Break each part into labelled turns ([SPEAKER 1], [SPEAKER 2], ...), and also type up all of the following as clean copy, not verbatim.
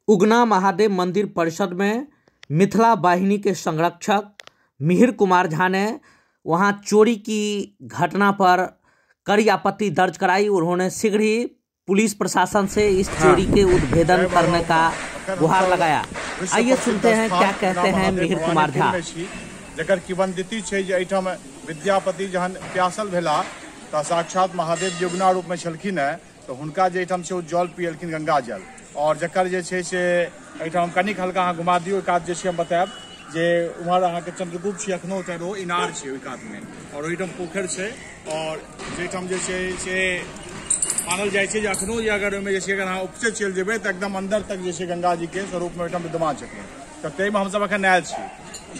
[SPEAKER 1] उगना महादेव मंदिर परिषद में मिथिला वाहिनी के संरक्षक मिहिर कुमार झा ने वहां चोरी की घटना पर कड़ी आपत्ति दर्ज कराई। उन्होंने शीघ्र ही पुलिस प्रशासन से इस चोरी के उद्भेदन करने का गुहार लगाया। आइए सुनते हैं क्या कहते हैं मिहिर कुमार झा।
[SPEAKER 2] जकर किंवदंती छै जे एहिठाम विद्यापति जहन प्यासल भेला तऽ साक्षात महादेव जे उगना रूप में छलखिन है तो हुनका जे एहिठाम से ओ जल पियलखिन गंगा जल। और जकर जे छै से एहिठाम कनिक हल्का अहाँ घुमा दियौ, कात जे छै हम बतायब जे उम्हर अहाँके चंद्रगुप्त छै, एखनो ओतऽ ओ इनार छै ओहि कातमे और ओहिठाम पोखरि छै। और जाहिठाम जे छै से मानल जाइ छै जे एखनो जे अगर ओहिमे जे छै अगर अहाँ उपसे चलि जेबै तऽ एकदम अंदर तक जे छै गंगा जी के स्वरूपमे ओहिठाम विद्यमान छथिन। तऽ ताहिमे हमसब एखन आयल छी।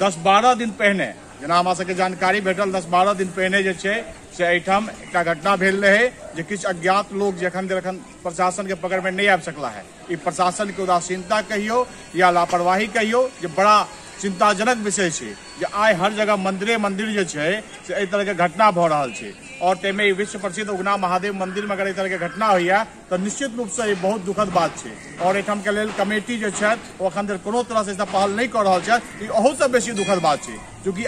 [SPEAKER 2] 10-12 दिन पहिने जेना हमरा सबके जानकारी भेटल, 10-12 दिन पहिने जे छै से एहिठाम एकटा घटना भेल रहै जे किछु अज्ञात लोक जे एखन धरि एखन प्रशासन के पकड़मे नहि आबि सकला है। ई प्रशासन के उदासीनता कहियौ या लापरवाही कहियौ, जे बड़ा चिंताजनक विषय छै जे आइ हर जगह मंदिरे मंदिर जे छै से एहि तरहके घटना भऽ रहल छै। और ताहिमे विश्व प्रसिद्ध उगना महादेव मंदिर में अगर एहि तरहके घटना होइए तऽ निश्चित रूपसँ ई बहुत दुखद बात छै। और एहिठामके लेल कमेटी जे छथि ओ एखन धरि कोनो तरहसँ एहिसँ पहल नहि कऽ रहल छथि, ई अहूसँ बेसी दुखद बात छै। चूँकि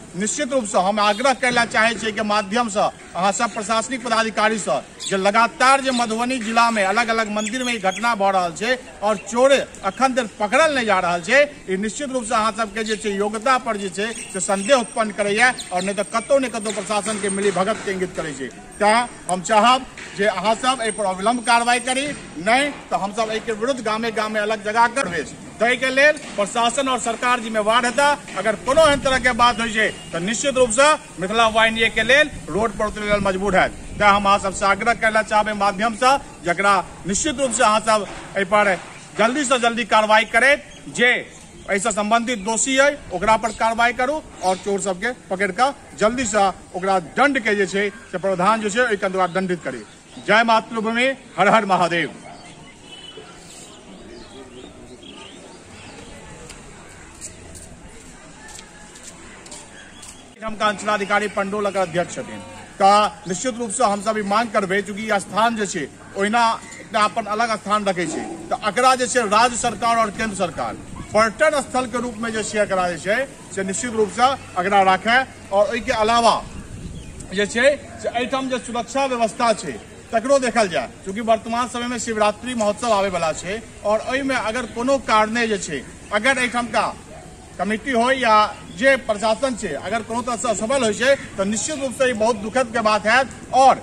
[SPEAKER 2] निश्चित रूपसँ हम आग्रह करै लए चाहै छियै के माध्यमसँ अहाँ सब प्रशासनिक पदाधिकारीसँ जे लगातार जे मधुबनी जिलामे अलग अलग मंदिरमे ई घटना भऽ रहल छै और चोर अखन धरि पकड़ल नहि जा रहल छै, ई निश्चित रूपसँ अहाँ सबके जे छै योग्यता पर जे छै से संदेह उत्पन्न करैए और नहि तऽ कतहु ने कतहु प्रशासनके मिली भगतके इंगित करै छै। तैँ हम चाहब जे अहाँ सब एहिपर अविलंब कार्रवाई करी, नहि तऽ हमसब एहिके विरुद्ध गामे गामे अलग जगह प्रवेश ताहिके लेल प्रशासन और सरकार जिम्मेवार हेता। अगर कोनो एहन तरह के बात होइ छै तऽ निश्चित रूपसँ मिथिला वाहिनी के लेल रोड पर उतरै लेल मजबूर हैत। तैँ हम अहाँ सबसँ आग्रह करै लए चाहबै माध्यमसँ जकरा निश्चित रूपसँ अहाँ सब एहिपर जल्दीसँ जल्दी कार्रवाई करैत जे एहिसँ संबंधित दोषी अइ ओकरा पर कार्रवाई करू और चोर सबके पकड़ि कऽ जल्दीसँ ओकरा दंड के जे छै से प्रावधान जे छै ओहिके अंदर दंडित करी। जय मातृभूमि, हर हर महादेव। हमका अंचलाधिकारी पंडोल अगर अध्यक्ष छथिन तऽ निश्चित रूपसँ हमसब ई मांग करबै, चूँकि ई स्थान जे छै ओहिना एकटा अपन अलग स्थान रखै छै तऽ एकरा जे छै राज्य सरकार और केंद्र सरकार पर्यटन स्थल के रूप में जे छै एकरा जे छै से निश्चित रूपसँ एकरा राखै। और ओहिके अलावा जे छै से एहिठाम जे सुरक्षा व्यवस्था छै तकरो देखल जाय, चूँकि वर्तमान समय में शिवरात्रि महोत्सव आबै वाला छै और ओहिमे अगर कोनो कारणे जे छै अगर एहिठामका कमेटी हो या जे प्रशासन छै अगर कोनो तरहसँ असफल होइ छै तऽ निश्चित रूपसँ ई बहुत दुखद के बात हैत। और